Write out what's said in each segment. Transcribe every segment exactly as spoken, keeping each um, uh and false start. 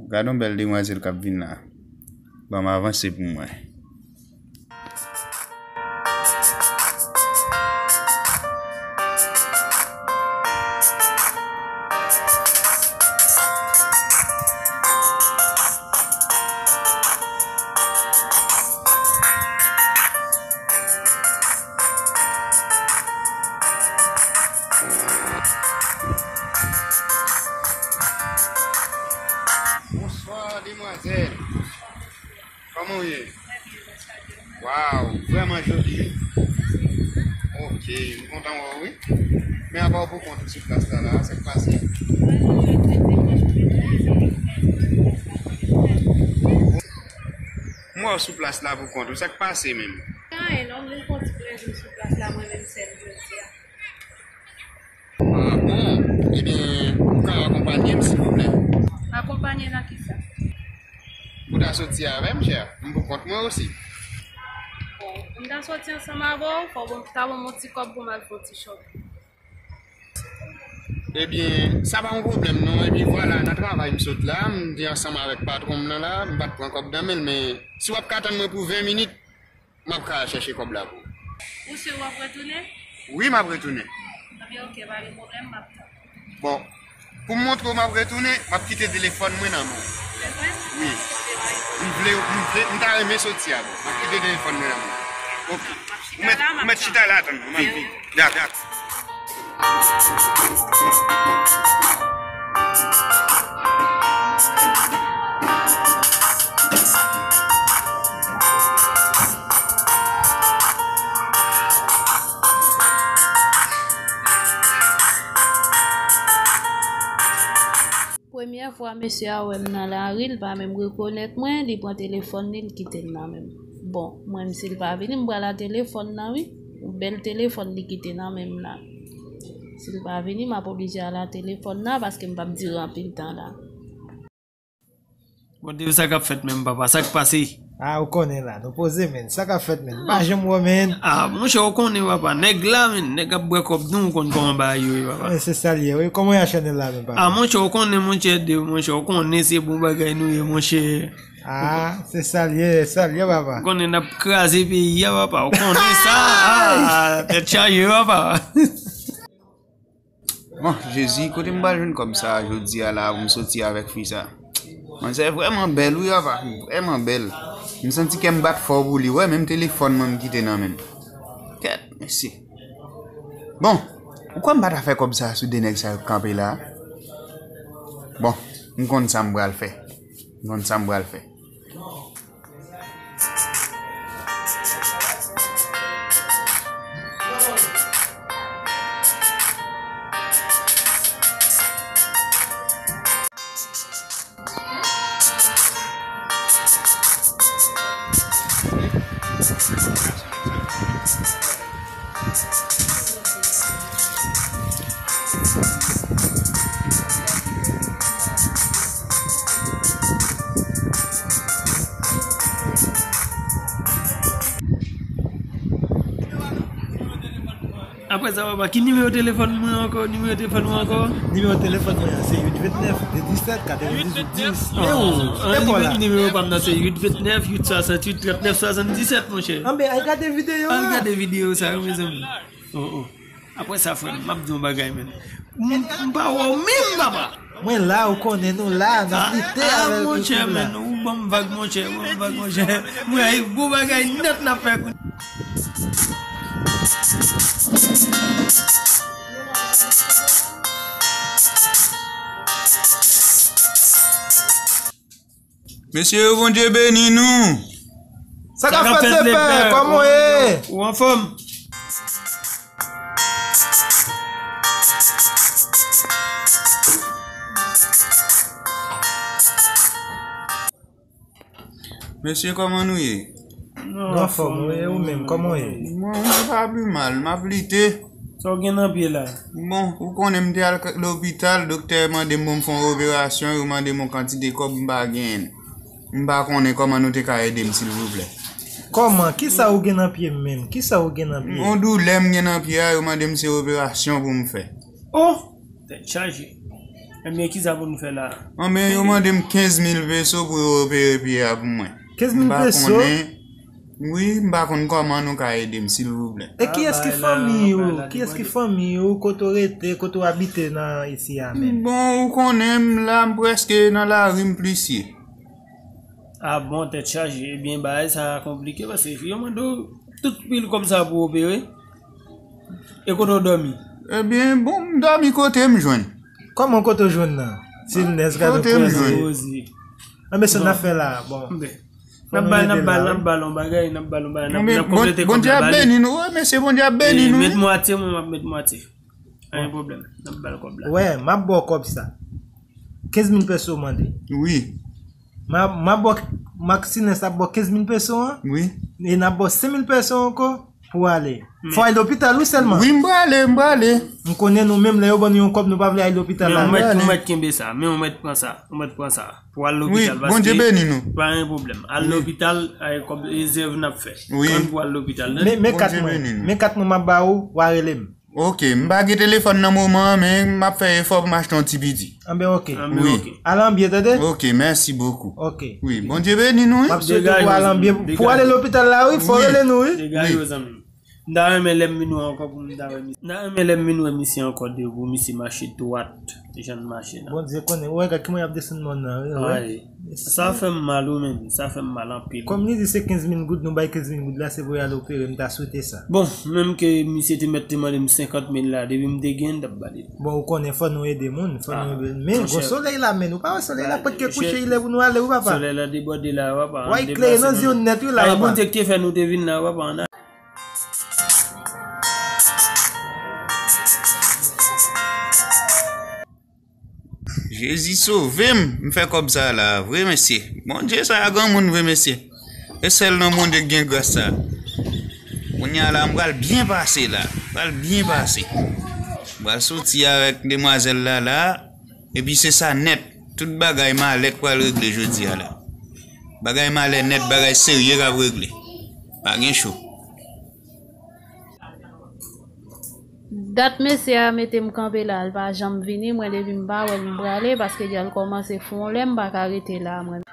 Gade yon bèl demwazèl k ap vin la. Ban m avanse pou mwen. Bonswa, demwazèl. Kòman w ye? Waw, vrèman joli, wi. Ok, m kontan wè w, wi. Men apa w pou kont ou sou plas la, la, sa k pase? M wè w sou plas la pou kont ou, sa k pase menm? Anyen non, m vin fè yon ti plezi sou plas la, mwen menm sèl jodi a. Ah, bon, ebyen, ou ka akonpanye m, silvouplè? Akonpanye nan kisa? Ou ta soti avè m, chè? M pou kont mwen osi. Bon, pou m ta soti ansanm avè w, fò w ta ban m yon ti kòb pou m al fè yon ti shopping. Ebyen, sa pa yon pwoblèm non. Epi vwala, nan travay m sot la, m te ansanm avèk patwon m nan la, m pa t pran kòb nan men l, men si w ap ka tann mwen pou ven minit, m ap ka al chèche kòb la pou ou. Ou si w ap retounen? Wi, m ap retounen. Ebyen, ok, pa gen pwoblèm, m ap tann. Bon, pou m montre w m ap retounen, m ap kite telefòn mwen nan men w. Telefòn? Wi. M vle, m vle, m ta renmen soti avè w. M ap kite telefòn mwen nan men w. Ok. Ou mèt, ou mèt chita la, tann mwen. M ap vin. Dakò. Premyè fwa mesye a wè m nan lari, li pa menm rekonèt mwen, li pran telefòn li, li kite l nan men m. Bon, mwen menm si l pa vini, m pral a telefòn nan wi. Yon bèl telefòn li kite nan men m la. Si l pa vini, m ap oblije al a telefòn nan paske m p ap dire anpil tan la. Bondye, sa k ap fèt menm, papa? Sa k pase? Ah, ou konnen la, nou poze, menn. Sa k ap fèt, menn? M pa janm wè, menn. Ah, monchè, ou konnen, papa. Nèg la, menn. Nèg ap bwè kòb nou, ou konn kòman bagay yo ye, papa. Men se sa l ye, wi. Kòman y a chanèl la, menn, papa? Ah, monchè, ou konnen, monchè, de, monchè, ou konnen se bon bagay nou ye, monchè. Ah, se sa l ye, sa l ye, papa. Ou konnen n ap kraze peyi a, papa. Ou konnen sa. Ah, tèt chaje, papa. Bon, Jezi, kote m pral jwenn kòb sa a jodi a la pou m soti avèk fi sa? Manzè vrèman bèl wi, papa, vrèman bèl. M santi kè m bat fò pou li, wè, menm telefòn mwen m kite nan men l. Kèt, mesye. Bon, ou kwè m pa ta fè kòb sa a sou de nèg sa yo k kanpe la? Bon, m konn sa m pral fè. M konn sa m pral fè. Apre sa, papa, ki nimewo telefòn mwen ankò? Nimewo telefòn mwen ankò? Nimewo telefòn mwen an se uit vennèf, de disèt, katrevendizuit, dis. E ou? E pa la? Nimewo pa m nan se uit vennèf, uit swasanntuit, trannèf swasanndiset, monchè. Anben, al gade videyo a. Al gade videyo sa yo, mezanmi. Oh, oh. Apre sa, frè m, m ap di yon bagay, menn. M, m pa wè w menm, papa. Mwen la, ou konnen nou la, n ap lite avèk ou. Ah, monchè, menn, ou ban m vag, monchè, ou ban m vag, monchè. Mwen, gwo bagay nèt n ap fè kounye a. Mesye yo, Bondye beni nou. Sa k ap fèt, lepè? Kòman w ye? Ou anfòm? Mesye, kòman nou ye? Nou anfòm, wi, e ou menm, kòman w ye? Mwen, mwen pa pi mal, m ap lite. Sa w gen nan pye la? Bon, ou konnen m te al k-, lopital, doktè mande m pou m fè yon operasyon, yo mande m yon kantite kòb m pa genyen. M pa konnen kòman nou te ka ede m, silvouplè. Kòman? Kisa ou gen nan pye m menm? Kisa ou gen nan pye? Yon doulè m gen nan pye a, yo mande m se operasyon pou m fè. Oh! Tèt chaje. Ebyen, kisa pou n fè la? Anben, yo mande m kenz mil peso pou yo opere pye a pou mwen. Kenz mil peso? Wi, m pa konn kòman nou ka ede m, silvouplè. E kiyès ki fanmi ou? Kiyès ki fanmi ou? Kote w rete? Kote w abite nan isi a menm? Bon, ou konnen m la, m prèske nan lari m plis ye. A bon, tèt chaje. Ebyen, bagay sa a konplike paske yo mande w tout pil kòb sa pou opere. E kote w dòmi? Ebyen, bon, m dòmi kote m jwenn. Kòman kote w jwenn nan? Silnès, gade kote m jwenn. Anben, sa n ap fè la, bon. N ap ba l, n ap ba l, n ap ba l yon bagay, n ap ba l yon bagay, n ap, n ap konplete kòb la ba li. Bondye ap beni nou, wi, mesye, Bondye ap beni nou, wi. Met mwatye, mwen, m ap met mwatye. Pa gen pwoblèm, n ap ba l kòb la. Wè, m ap ba w kòb sa. Kenz mil peso w mande. Wi. M a, m a ba w, Maxines ap ba w kenz mil peso an. Wi. E n ap ba w senk mil peso ankò pou ale. Fò w al lopital, wi, sèlman. Wi, m prale, m prale. M konnen nou menm, lè yo ban nou yon kòb, nou pa vle al lopital la. Men ou mèt, ou mèt kenbe sa, men ou mèt pran sa, ou mèt pran sa. Pou al lopital, paske Bondye beni nou. Pa gen pwoblèm. Al lopital, ay, kòb rezèv n ap fè. Wi. Ann pou al lopital, tande? Men, men kat mwen, men kat mwen m ap ba ou, w a rele m. Ok, m pa gen telefòn nan moman an, men m ap fè efò pou m achte yon ti piti. Anben, ok. Anben, ok. Al an byen, tande? Ok, mèsi bokou. Ok. Wi, Bondye beni nou, wi. M ap swete pou al an byen. Pou ale lopital la, wi, fò rele nou, wi. Degaje w, zanmi m. M ta renmen lè m vin wè ankò pou m ta wè misye. M ta renmen lè m vin wè misye ankò de pou misye mache dwat, jan l mache la. Bondye konnen, ou wè, gad kòman y ap desann mòn nan, wi, wi. Sa fè m mal, wi, menm. Sa fè m mal anpil. Kòm li di se kenz mil goud, nou bay kenz mil goud la, se pou y al opere, m ta swete sa. Bon, menm ke misye te mèt te mande m senkant mil la, depi m te gen, m t ap ba li. Bon, ou konnen, fò nou ede moun, fò nou ede. Men, gwo solèy la, men, ou pa wè solèy la pòt ke kouche, li lè pou nou ale, wi, papa. Solèy la debòde la, papa. Wè, klere nan zye w nèt, wi, la, papa. Bondye ki te fè nou te vin la, papa. Jezi sove m, m fè kòb sa la, vre mesye. Bondye sa a granmoun vre mesye. E sèl nan Bondye ki gen gras sa. Kounye a la, m pral byen pase la, m pral byen pase. M pral soti avèk demwazèl la la, epi se sa nèt. Tout bagay malè k pral regle jodi a la. Bagay malè nèt, bagay serye k ap regle. Pa gen cho. Dat mesye a mete m kanpe la, l pa janm vini, mwen depi m pa wè l m prale, paske dja l kòmanse fon lè m pa ka rete la mwen.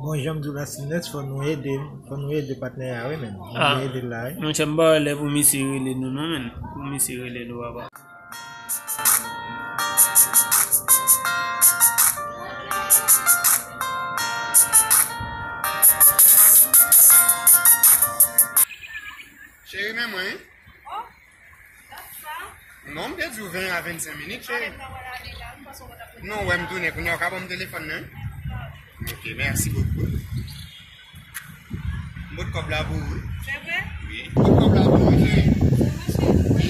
Bon, jan m di w la, Silnès, fò nou ede, fò nou ede patnè a, wi, menm. Nou dwe ede l la, wi. Monchè, m pa wè lè pou misye rele nou, non, menm. Pou misye rele nou, papa. Cheri, men mwen, wi. Non, m te di w ven a vennsenk minit, cheri. Non, wè m tounen kounye a, w ka ban m telefòn nan? Ok, mèsi bokou. M pot kòb la pou ou, wi. Se vre? Wi, m pot kòb la pou ou, cheri. Wi.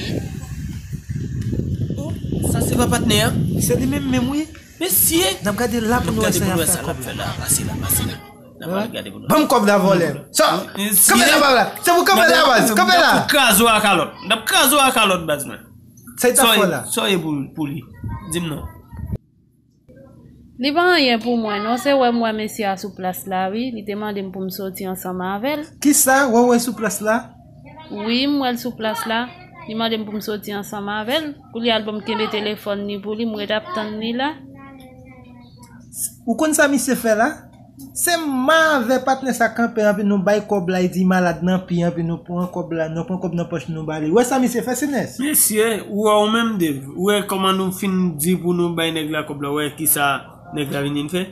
Oh, sa se pa patnè an? Se li menm menm, wi. Mesye! N ap gade la pou nou wè sa y ap fè ak kòb la. Pase la, pase la. N ap al gade pou nou. Ban m kòb la, vòlè. Sa! Kanpe la, baz la. Se pou kanpe la, baz. Kanpe la. N ap kraze w a kalòt. N ap kraze w a kalòt, baz mwen. Sa y t ap fè la? Sa w ye pou, pou li? Di m non. Li pa anyen pou mwen, non. Se wè m wè mesye a sou plas la, wi. Li te mande m pou m soti ansanm avè l. Kisa? Wè w wè sou plas la? Wi, m wè l sou plas la. Li mande m pou m soti ansanm avè l. Kounye a l ban m kenbe telefòn li pou li, m ret ap tann li la. Ou konn sa misye fè la? Se m avè patnè sa kanpe, anpi nou bay kòb la, li di malad nan pye, anpi nou pran kòb la, nou pran kòb nan pòch nou ba li. Wè sa misye fè, Silnès? Mesye, ou wè ou menm, Dave, ou wè kòman nou fin di pou nou bay nèg la kòb la, ou wè kisa nèg la vin fè?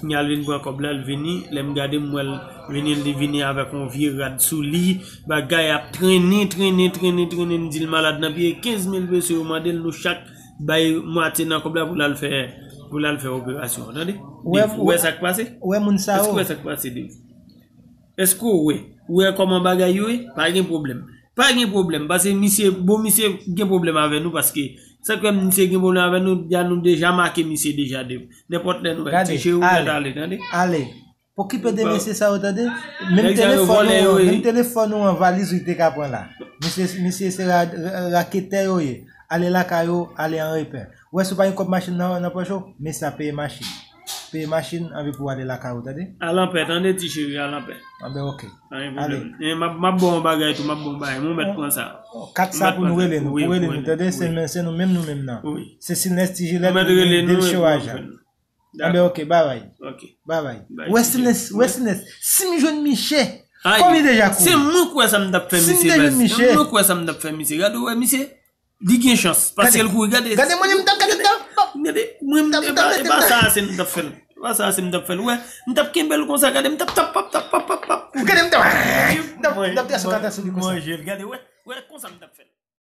Kounye a l vin pran kòb la, l vini. Lè m gade, m wè l vini, li vini avèk yon vye rad sou li. Bagay ap trennen, trennen, trennen, trennen. M di l malad nan pye. Kenz mil peso yo mande l, nou chak bay mwatye nan kòb la pou l al fè, pou l al fè operasyon an, tande? Ou wè sa k pase? Ou wè moun sa yo? Èske ou wè sa k pase, Dave? Èske ou wè? Ou wè kòman bagay yo ye? Pa gen pwoblèm. Pa gen pwoblèm, paske misye, bon, misye gen pwoblèm avè nou, paske sa k fè misye gen pwoblèm avè nou, ya nou deja make misye deja, Dave. Nenpòt lè nou wè ti cheri ou mèt ale, tande? Ale. Okipe de mesye sa yo, tande? Menm telefòn ou an, menm telefòn ou an, valiz ou te ka pran la. Misye, misye se ra, ra, raketè yo ye. Ale lakay ou, ale an repè. Ou wè si w pa gen kòb machin nan, nan pòch ou, mesye a peye machin. Peye machin, anvi pou w ale lakay ou, tande? Al anpè, tande ti cheri, al anpè. Anben, ok. Pa gen pwoblèm. E, m ap, m ap ba w yon bagay tou, m ap ba w yon bagay. Mwen mèt pran sa. Kat sa pou nou rele nou, pou rele nou, tande? Se men, se nou menm, nou menm nan. Wi. Se Silnès Ti Jilèt, nou rele nou, Delchewaj. Anben, ok, babay. Ok. Babay. Wè Silnès, wè Silnès. Si m jwenn Miche, konbyen deja kou? Se mwen k wè sa m t ap fè misye, baz. Se mwen k wè sa m t ap fè misye. Gade, ou wè misye? Li gen chans, paske l kouri, gade. Gade, mwen, m t ap, gade, m t ap, gade, mwen, e pa sa ase m t ap fè l. E pa sa ase m t ap fè l. Ou wè, m t ap kenbe l konsa, gade, m t ap tap, pap, tap, pap, pap, pap. Gade, m t ap, m t ap, m t ap trase kata sou li konsa. Manje l, gade, wè, wè, konsa m t ap fè.